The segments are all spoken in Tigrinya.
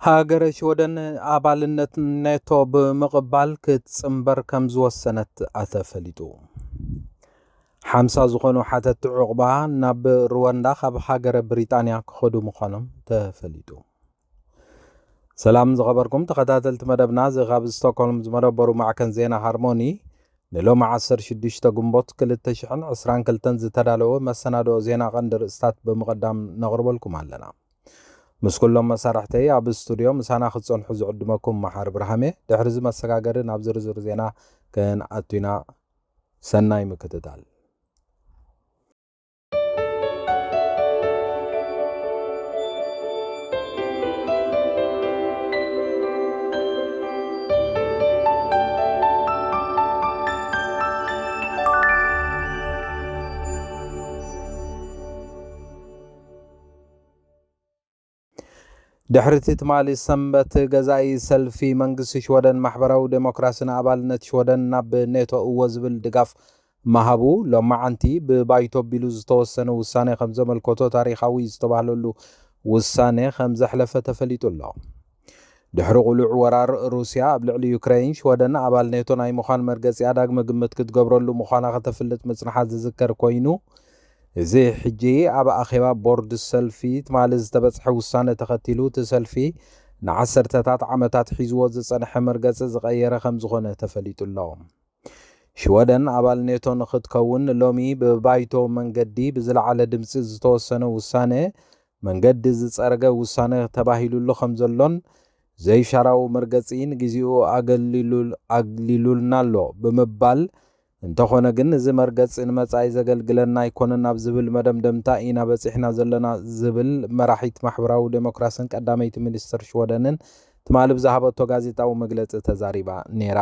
ሃገረ ሽወደን ኣባልነት ኔቶ ብምቕባል ክትጽንበር ከም ዝወሰነት ኣተፈሊጡ። ሓምሳ ዝኾኑ ሓተቲ ዑቕባ ናብ ሩዋንዳ ካብ ሃገረ ብሪጣንያ ክኸዱ ምዃኖም ተፈሊጡ። ሰላም ዝኸበርኩም ተኸታተልቲ መደብና፣ እዚ ካብ ስቶክሆልም ዝመደበሩ ማዕከን ዜና ሃርሞኒ ንሎሚ ዓሰርተ ሽዱሽተ ግንቦት ክልተ ሽሕን ዕስራን ክልተን ዝተዳለወ መሰናድኦ ዜና ቀንዲ ርእስታት ብምቕዳም ነቕርበልኩም ኣለና። ምስ ኩሎም መሳርሕተይ ኣብ ስቱድዮ ምሳና ክትጸንሑ ዝዕድመኩም መሓሪ ብርሃሜ። ድሕሪ እዚ መሰጋገሪ ናብ ዝርዝር ዜና ክንኣቱ ኢና። ሰናይ ምክትታል። ድሕሪ እቲ ትማሊ ሰንበት ገዛኢ ሰልፊ መንግስቲ ሽወደን ማሕበራዊ ዴሞክራሲ ንኣባልነት ሽወደን ናብ ኔቶ እወ ዝብል ድጋፍ ምሃቡ፣ ሎማዓንቲ ብባይቶ ኣቢሉ ዝተወሰነ ውሳኔ ከም ዘመልከቶ፣ ታሪኻዊ ዝተባህለሉ ውሳኔ ከም ዘሕለፈ ተፈሊጡ ኣሎ። ድሕሪ ቁሉዕ ወራር ሩስያ ኣብ ልዕሊ ዩክሬን፣ ሽወደን ኣባል ኔቶ ናይ ምዃን መርገጺኣ ዳግመ ግምት ክትገብረሉ ምዃና ከተፍልጥ ምጽንሓ ዝዝከር ኮይኑ፣ እዚ ሕጂ ኣብ ኣኼባ ቦርድ ሰልፊ ትማሊ ዝተበጽሐ ውሳነ ተኸቲሉ፣ እቲ ሰልፊ ንዓሰርተታት ዓመታት ሒዝዎ ዝጸንሐ መርገጺ ዝቐየረ ከም ዝኾነ ተፈሊጡ ኣሎ። ሽወደን ኣባል ኔቶ ንኽትከውን ሎሚ ብባይቶ መንገዲ ብዝለዓለ ድምጺ ዝተወሰነ ውሳነ፣ መንገዲ ዝጸረገ ውሳነ ተባሂሉሉ ከም ዘሎን፣ ዘይሻራዊ መርገጺ ንግዜኡ ኣገሊሉ-፣ ኣግሊሉልና ኣሎ ብምባል፣ እንተኾነ ግን እዚ መርገጺ ንመጻኢ ዘገልግለና ኣይኮነን ኣብ ዝብል መደምደምታ ኢና በጺሕና ዘለና ዝብል መራሒት ማሕበራዊ ዴሞክራስን ቀዳመይቲ ሚኒስተር ሽወደንን ትማሊ ብዝሃበቶ ጋዜጣዊ መግለጺ ተዛሪባ ነይራ።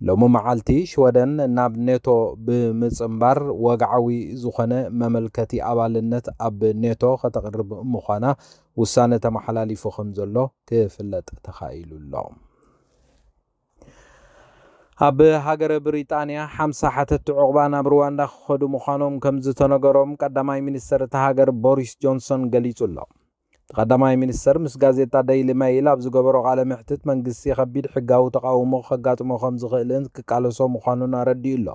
ሎሚ መዓልቲ ሽወደን ናብ ኔቶ ብምጽንባር ወግዓዊ ዝኾነ መመልከቲ ኣባልነት ኣብ ኔቶ ከተቕርብ ምዃና ውሳነ ተመሓላሊፉ ከም ዘሎ ክፍለጥ ተኻኢሉ ኣሎ። ኣብ ሃገረ ብሪጣንያ ሓምሳ ሓተቲ ዑቕባ ናብ ሩዋንዳ ክኸዱ ምዃኖም ከም ዝተነገሮም ቀዳማይ ሚኒስተር እታ ሃገር ቦሪስ ጆንሶን ገሊጹ ኣሎ። እቲ ቀዳማይ ሚኒስተር ምስ ጋዜጣ ደይሊ ሜይል ኣብ ዝገበሮ ቃለ መሕትት፣ መንግስቲ ከቢድ ሕጋዊ ተቓውሞ ከጋጥሞ ከም ዝኽእልን ክቃለሶ ምዃኑን ኣረዲኡ ኣሎ።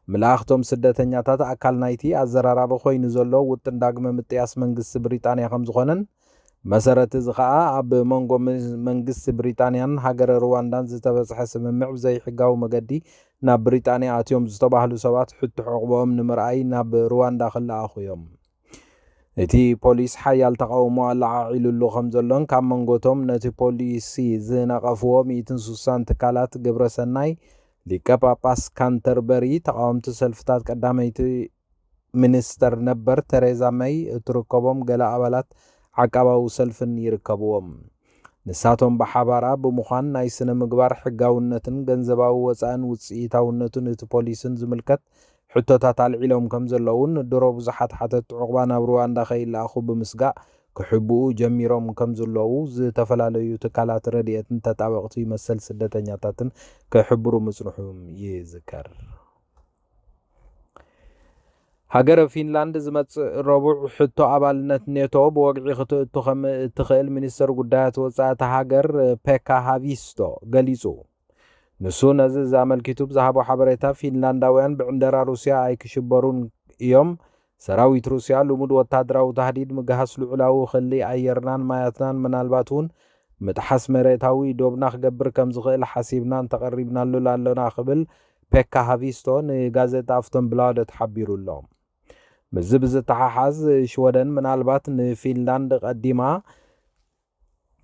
ምልኣኽቶም ስደተኛታት ኣካል ናይቲ ኣዘራራቢ ኮይኑ ዘሎ ውጥን ዳግመ ምጥያስ መንግስቲ ብሪጣንያ ከም ዝኾነን፣ መሰረት እዚ ኸኣ ኣብ መንጎ ም-፣ መንግስቲ ብሪጣንያን ሃገረ ሩዋንዳን ዝተበጽሐ ስምምዕ ብዘይሕጋዊ መገዲ ናብ ብሪጣንያ ኣትዮም ዝተባህሉ ሰባት ሕቶ ዕቑቦኦም ንምርኣይ ናብ ሩዋንዳ ክለኣኹ እዮም። እቲ ፖሊስ ሓያል ተቓውሞ ኣለዓዒሉሉ ከም ዘሎን ካብ መንጎቶም ነቲ ፖሊሲ ዝነቐፍዎ ሚእትን ስሳን ትካላት ግብረ ሰናይ፣ ሊቀ ጳጳስ ካንተርበሪ፣ ተቓወምቲ ሰልፍታት ቀዳመይቲ ሚኒስተር ነበር ተሬዛ መይ እትርከቦም ገለ ኣባላት ዓቃባዊ ሰልፍን ይርከብዎም። ንሳቶም ብሓባራ ብምዃን ናይ ስነ ምግባር ሕጋውነትን ገንዘባዊ ወጻእን ውጽኢታውነቱን እቲ ፖሊስን ዝምልከት ሕቶታት ኣልዒሎም ከም ዘለውን፣ ድሮ ብዙሓት ሓተቲ ዕቑባ ናብ ሩዋንዳ ከይለኣኹ ብምስጋእ ክሕብኡ ጀሚሮም ከም ዘለዉ ዝተፈላለዩ ትካላት ረድኤትን ተጣበቕቲ መሰል ስደተኛታትን ክሕብሩ ምጽንሑም ይዝከር። ሃገረ ፊንላንድ ዝመጽእ ረቡዕ ሕቶ ኣባልነት ኔቶ ብወግዒ ክትእቱ ከም እትኽእል ሚኒስተር ጉዳያት ወጻኢ እታ ሃገር ፔካ ሃቪስቶ ገሊጹ። ንሱ ነዚ ኣመልኪቱ ብዝሃቦ ሓበሬታ፣ ፊንላንዳውያን ብዕንደራ ሩስያ ኣይክሽበሩን እዮም። ሰራዊት ሩስያ ልሙድ ወታደራዊ ታህዲድ ምግሃስ ልዑላዊ ክሊ ኣየርናን ማያትናን፣ ምናልባት እውን ምጥሓስ መሬታዊ ዶብና ክገብር ከም ዝኽእል ሓሲብና እንተቐሪብናሉ ኣሎና ክብል ፔካ ሃቪስቶ ንጋዜጣ ኣፍቶንብላደት ሓቢሩ ኣሎ። ምስዚ ብዝተሓሓዝ ሽወደን ምናልባት ንፊንላንድ ቀዲማ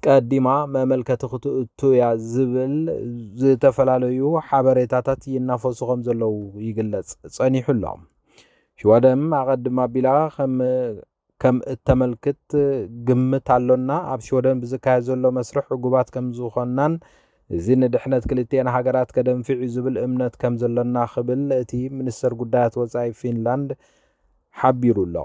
ቀዲማ መመልከቲ ክትእቱ እያ ዝብል ዝተፈላለዩ ሓበሬታታት ይናፈሱ ከም ዘለዉ ይግለጽ ጸኒሑ ኣሎ። ሽወደን ኣቐድም ኣቢላ ከም ከም እተመልክት ግምት ኣሎና። ኣብ ሽወደን ብዝካየድ ዘሎ መስርሕ ዕጉባት ከም ዝኾንናን እዚ ንድሕነት ክልቲኤን ሃገራት ከደንፍዕ እዩ ዝብል እምነት ከም ዘሎና ክብል እቲ ሚኒስተር ጉዳያት ወጻኢ ፊንላንድ ሓቢሩ ኣሎ።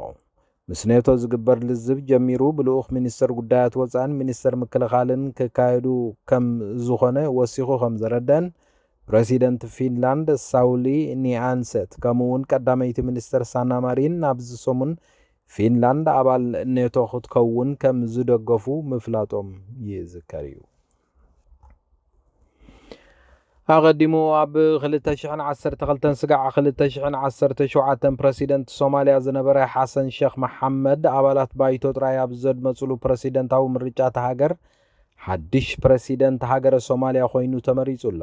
ምስ ኔቶ ዝግበር ልዝብ ጀሚሩ ብልኡኽ ሚኒስተር ጉዳያት ወጻእን ሚኒስተር ምክልኻልን ክካየዱ ከም ዝኾነ ወሲኹ ከም ዘረደን፣ ፕረሲደንት ፊንላንድ ሳውሊ ኒኣንሰት ከምኡ እውን ቀዳመይቲ ሚኒስተር ሳና ማሪን ናብዚ ሰሙን ፊንላንድ ኣባል ኔቶ ክትከውን ከም ዝደገፉ ምፍላጦም ይዝከር እዩ። ኣቐዲሙ ኣብ ክልተ ሽሕን ዓሰርተ ክልተን ስጋዕ ክልተ ሽሕን ዓሰርተ ሸውዓተን ፕረሲደንት ሶማልያ ዝነበረ ሓሰን ሸኽ መሓመድ፣ ኣባላት ባይቶ ጥራይ ኣብ ዘድመፅሉ ፕረሲደንታዊ ምርጫ እታ ሃገር ሓድሽ ፕረሲደንት ሃገረ ሶማልያ ኮይኑ ተመሪጹ ኣሎ።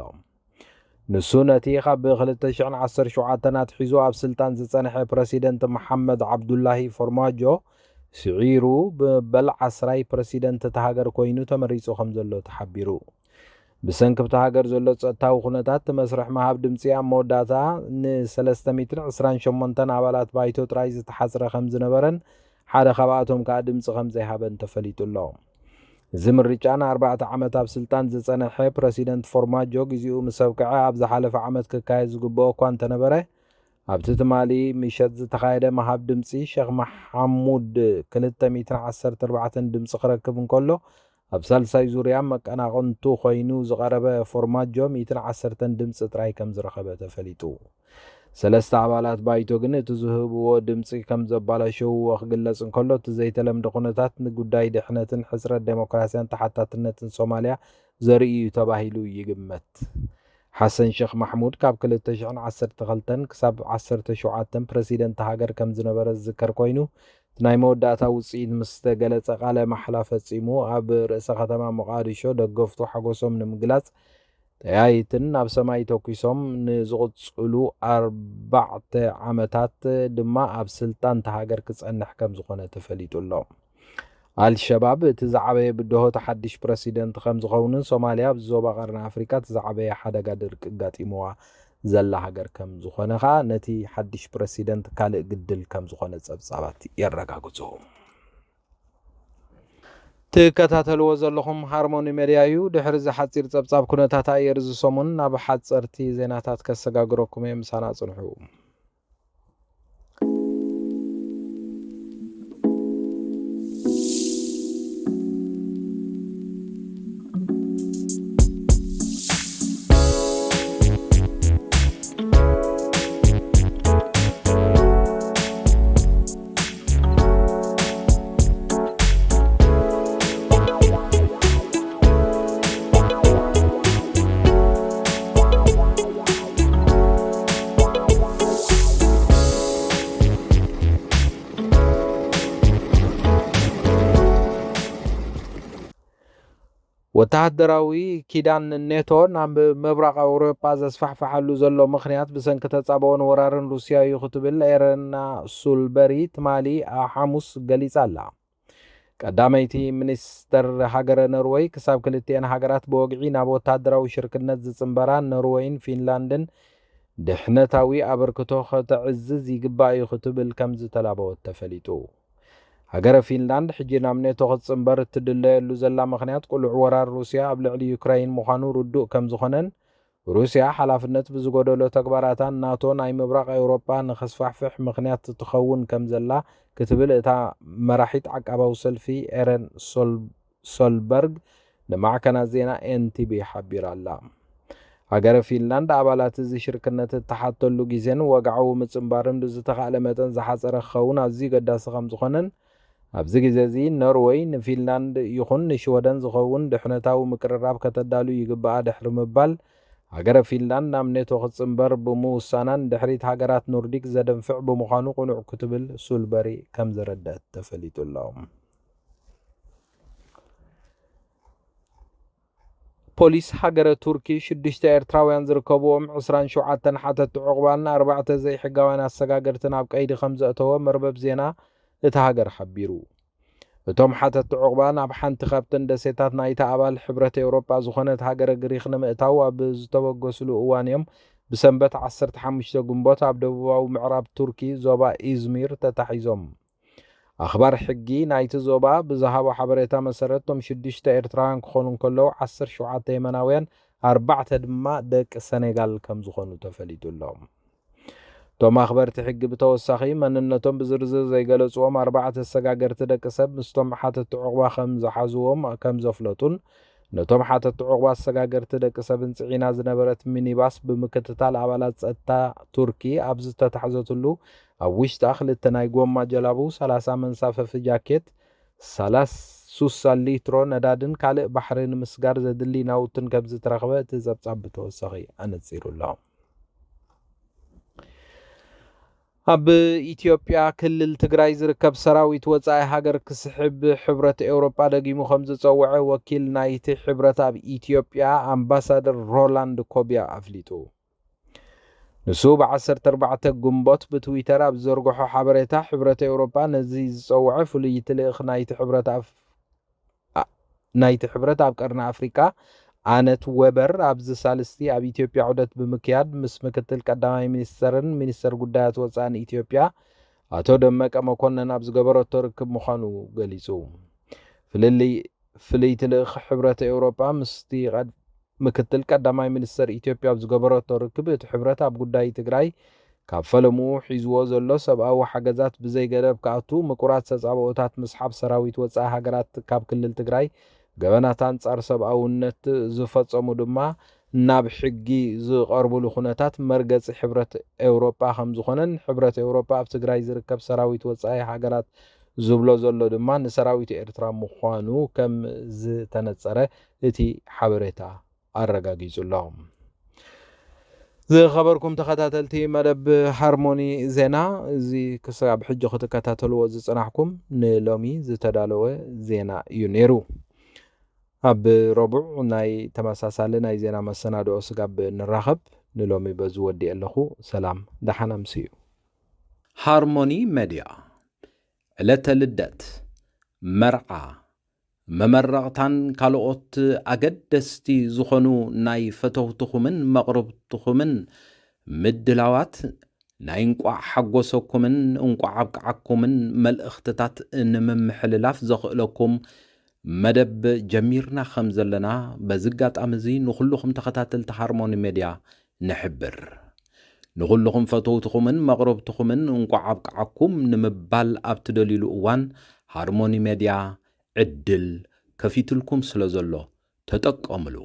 ንሱ ነቲ ካብ ክልተ ሽሕን ዓሰርተ ሸውዓተን ኣትሒዙ ኣብ ስልጣን ዝጸንሐ ፕረሲደንት መሓመድ ዓብዱላሂ ፎርማጆ ስዒሩ፣ ብመበል ዓስራይ ፕረሲደንት እታ ሃገር ኮይኑ ተመሪጹ ከም ዘሎ ተሓቢሩ። ብሰንኪ ኣብታ ሃገር ዘሎ ጸጥታዊ ኩነታት፣ እቲ መስርሕ ምሃብ ድምጺ ኣብ መወዳእታ ንሰለስተ ሚእትን ዕስራን ሸሞንተን ኣባላት ባይቶ ጥራይ ዝተሓጽረ ከም ዝነበረን ሓደ ካብኣቶም ከኣ ድምጺ ከም ዘይሃበን ተፈሊጡ ኣሎ። እዚ ምርጫ ንኣርባዕተ ዓመት ኣብ ስልጣን ዝጸንሐ ፕረሲደንት ፎርማጆ፣ ግዜኡ ምስ ኣብቅዐ ኣብ ዝሓለፈ ዓመት ክካየድ ዝግብኦ እኳ እንተነበረ፣ ኣብቲ ትማሊ ምሸት ዝተኻየደ ምሃብ ድምጺ፣ ሸኽ መሓሙድ ክልተ ሚእትን ዓሰርተ ኣርባዕተን ድምጺ ክረክብ እንከሎ፣ ኣብ ሳልሳይ ዙርያ መቀናቕንቱ ኮይኑ ዝቐረበ ፎርማጆ ሚእትን ዓሰርተን ድምጺ ጥራይ ከም ዝረኸበ ተፈሊጡ። ሰለስተ ኣባላት ባይቶ ግን እቲ ዝህብዎ ድምጺ ከም ዘባላሸውዎ ክግለጽ እንከሎ፣ እቲ ዘይተለምደ ኩነታት ንጉዳይ ድሕነትን ሕጽረት ዴሞክራስያን ተሓታትነትን ሶማልያ ዘርኢ እዩ ተባሂሉ ይግመት። ሓሰን ሸኽ ማሕሙድ ካብ ክልተ ሽሕን ዓሰርተ ክልተን ክሳብ ዓሰርተ ሸውዓተን ፕረሲደንት ሃገር ከም ዝነበረ ዝዝከር ኮይኑ፣ እቲ ናይ መወዳእታ ውጽኢት ምስ ተገለጸ ቃለ ማሕላ ፈጺሙ፣ ኣብ ርእሰ ከተማ ሞቓዲሾ ደገፍቱ ሓጎሶም ንምግላጽ ጠያይትን ናብ ሰማይ ተኲሶም ንዝቕጽሉ ኣርባዕተ ዓመታት ድማ ኣብ ስልጣን እታ ሃገር ክጸንሕ ከም ዝኾነ ተፈሊጡ ኣሎ። ኣልሸባብ እቲ ዝዓበየ ብድሆ እቲ ሓድሽ ፕረሲደንት ከም ዝኸውንን፣ ሶማልያ ኣብዚ ዞባ ቀርኒ ኣፍሪካ እቲ ዝዓበየ ሓደጋ ድርቂ ኣጋጢምዋ ዘላ ሃገር ከም ዝኾነ ከኣ ነቲ ሓድሽ ፕረሲደንት ካልእ ግድል ከም ዝኾነ ጸብጻባት የረጋግጹ። ትከታተልዎ ዘለኹም ሃርሞኒ ሜድያ እዩ። ድሕሪ እዚ ሓጺር ጸብጻብ ኩነታት ኣየር እዚ ሰሙን ናብ ሓጸርቲ ዜናታት ከሰጋግረኩም እየ። ምሳና ጽንሑ። ወተሃደራዊ ኪዳን ኔቶ ናብ ምብራቕ ኣውሮጳ ዘስፋሕፍሓሉ ዘሎ ምኽንያት ብሰንኪ ተጻብኦን ወራርን ሩስያ እዩ ክትብል ኤረና ሱልበሪ ትማሊ ሓሙስ ገሊጻ ኣላ። ቀዳመይቲ ሚኒስተር ሃገረ ኖርወይ፣ ክሳብ ክልቲኤን ሃገራት ብወግዒ ናብ ወተሃደራዊ ሽርክነት ዝጽንበራ ኖርወይን ፊንላንድን ድሕነታዊ ኣበርክቶ ከተዕዝዝ ይግባእ እዩ ክትብል ከም ዝተላበወት ተፈሊጡ። ሃገረ ፊንላንድ ሕጂ ናብ ኔቶ ክትጽንበር እትድለየሉ ዘላ ምኽንያት፣ ቅሉዕ ወራር ሩስያ ኣብ ልዕሊ ዩክራይን ምዃኑ ርዱእ ከም ዝኾነን፣ ሩስያ ሓላፍነት ብዝጎደሎ ተግባራታን ናቶ ናይ ምብራቕ ኤውሮጳ ንኸስፋሕፍሕ ምኽንያት ትኸውን ከም ዘላ ክትብል እታ መራሒት ዓቃባዊ ሰልፊ ኤረን ሶል-፣ ሶልበርግ ንማዕከናት ዜና ኤን ቲ ቢ ሓቢራ ኣላ። ሃገረ ፊንላንድ ኣባላት እዚ ሽርክነት እትሓተሉ ግዜን ወግዓዊ ምጽንባርን ብዝተኻእለ መጠን ዝሓጸረ ክኸውን ኣዝዩ ገዳሲ ከም ዝኾነን፣ ኣብዚ ግዜ እዚ ኖርወይ ንፊንላንድ ይኹን ንሽወደን ዝኸውን ድሕነታዊ ምቅርራብ ከተዳሉ ይግባኣ ድሕሪ ምባል፣ ሃገረ ፊንላንድ ናብ ኔቶ ክትጽንበር ብምውሳናን ድሕሪት ሃገራት ኖርዲክ ዘደንፍዕ ብምዃኑ ቅኑዕ ክትብል ሱልበሪ ከም ዘረደት ተፈሊጡ ኣሎ። ፖሊስ ሃገረ ቱርኪ ሽዱሽተ ኤርትራውያን ዝርከብዎም ዕስራን ሸውዓተን ሓተቲ ዑቕባን ኣርባዕተ ዘይሕጋውያን ኣሰጋገርትን ኣብ ቀይዲ ከም ዘእተወ መርበብ ዜና እታ ሃገር ሓቢሩ። እቶም ሓተቲ ዑቕባ ናብ ሓንቲ ካብተን ደሴታት ናይታ ኣባል ሕብረት ኤውሮጳ ዝኾነት ሃገረ ግሪኽ ንምእታው ኣብ ዝተበገስሉ እዋን እዮም ብሰንበት ዓሰርተ ሓሙሽተ ግንቦት ኣብ ደቡባዊ ምዕራብ ቱርኪ ዞባ ኢዝሚር ተታሒዞም። ኣኽባር ሕጊ ናይቲ ዞባ ብዝሃቦ ሓበሬታ መሰረት፣ እቶም ሽዱሽተ ኤርትራውያን ክኾኑ እንከለዉ፣ ዓሰርተ ሸውዓተ የመናውያን፣ ኣርባዕተ ድማ ደቂ ሰኔጋል ከም ዝኾኑ ተፈሊጡ ኣሎ። እቶም ኣኽበርቲ ሕጊ ብተወሳኺ፣ መንነቶም ብዝርዝር ዘይገለጽዎም ኣርባዕተ ኣሰጋገርቲ ደቂ ሰብ ምስቶም ሓተቲ ዑቕባ ከም ዝሓዝዎም ከም ዘፍለጡን፣ ነቶም ሓተቲ ዑቕባ ኣሰጋገርቲ ደቂ ሰብን ጽዒና ዝነበረት ሚኒባስ ብምክትታል ኣባላት ጸጥታ ቱርኪ ኣብ ዝተታሕዘትሉ ኣብ ውሽጣ ክልተ ናይ ጎማ ጀላቡ፣ ሰላሳ መንሳፈፊ ጃኬት፣ ሰላሳ ሊትሮ ነዳድን ካልእ ባሕሪ ንምስጋር ዘድሊ ናውትን ከም ዝተረኽበ እቲ ጸብጻብ ብተወሳኺ ኣነጺሩ ኣሎ። ኣብ ኢትዮጵያ ክልል ትግራይ ዝርከብ ሰራዊት ወጻኢ ሃገር ክስሕብ ሕብረት ኤውሮጳ ደጊሙ ከም ዝጸውዐ ወኪል ናይቲ ሕብረት ኣብ ኢትዮጵያ ኣምባሳደር ሮላንድ ኮቢያ ኣፍሊጡ። ንሱ ብ ዓሰርተ ኣርባዕተ ግንቦት ብትዊተር ኣብ ዘርግሖ ሓበሬታ፣ ሕብረት ኤውሮጳ ነዚ ዝጸውዐ ፍሉይቲ ልእኽ ናይቲ ሕብረት ኣፍ-፣ ኣ-፣ ናይቲ ሕብረት ኣብ ቀርኒ ኣፍሪቃ ኣነት ዌበር ኣብዚ ሳልስቲ ኣብ ኢትዮጵያ ዑደት ብምክያድ ምስ ምክትል ቀዳማይ ሚኒስተርን ሚኒስተር ጉዳያት ወጻእን ኢትዮጵያ ኣቶ ደመቀ መኮነን ኣብ ዝገበረቶ ርክብ ምዃኑ ገሊጹ። ፍልልይ-፣ ፍልይቲ ልእኽ ሕብረት ኤውሮጳ ምስቲ ቀድ-፣ ምክትል ቀዳማይ ሚኒስተር ኢትዮጵያ ኣብ ዝገበረቶ ርክብ፣ እቲ ሕብረት ኣብ ጉዳይ ትግራይ ካብ ፈለምኡ ሒዝዎ ዘሎ ሰብኣዊ ሓገዛት ብዘይ ገደብ ክኣቱ፣ ምቁራት ተጻብኦታት ምስሓብ ሰራዊት ወጻኢ ሃገራት ካብ ክልል ትግራይ፣ ገበናት ኣንጻር ሰብኣውነት ዝፈጸሙ ድማ ናብ ሕጊ ዝቐርብሉ ኩነታት መርገጺ ሕብረት ኤውሮጳ ከም ዝኾነን፣ ሕብረት ኤውሮጳ ኣብ ትግራይ ዝርከብ ሰራዊት ወጻኢ ሃገራት ዝብሎ ዘሎ ድማ ንሰራዊት ኤርትራ ምዃኑ ከም ዝተነጸረ እቲ ሓበሬታ ኣረጋጊጹ ኣሎ። ዝኸበርኩም ተኸታተልቲ መደብ ሃርሞኒ ዜና፣ እዚ ክሳብ ሕጂ ክትከታተልዎ ዝጸናሕኩም ንሎሚ ዝተዳለወ ዜና እዩ ነይሩ። ኣብ ረቡዕ ናይ ተመሳሳሊ ናይ ዜና መሰናድኦ ስጋብ ንራኸብ፣ ንሎሚ በዚ ወዲኤ ኣለኹ። ሰላም፣ ደሓን ኣምስዩ። ሃርሞኒ መድያ፣ ዕለተ ልደት፣ መርዓ፣ መመረቕታን ካልኦት ኣገደስቲ ዝኾኑ ናይ ፈተውትኹምን መቕርብትኹምን ምድላዋት፣ ናይ እንቋዕ ሓጎሰኩምን እንቋዕ ኣብቅዓኩምን መልእኽትታት ንምምሕልላፍ ዘኽእለኩም መደብ ጀሚርና ከም ዘለና፣ በዚ ኣጋጣሚ እዚ ንኹልኹም ተኸታተልቲ ሃርሞኒ ሜድያ ንሕብር። ንኹልኹም ፈተውትኹምን መቕረብትኹምን እንቋዕ ኣብቅዓኩም ንምባል ኣብ ትደልዩሉ እዋን፣ ሃርሞኒ ሜድያ ዕድል ከፊትልኩም ስለ ዘሎ ተጠቀምሉ።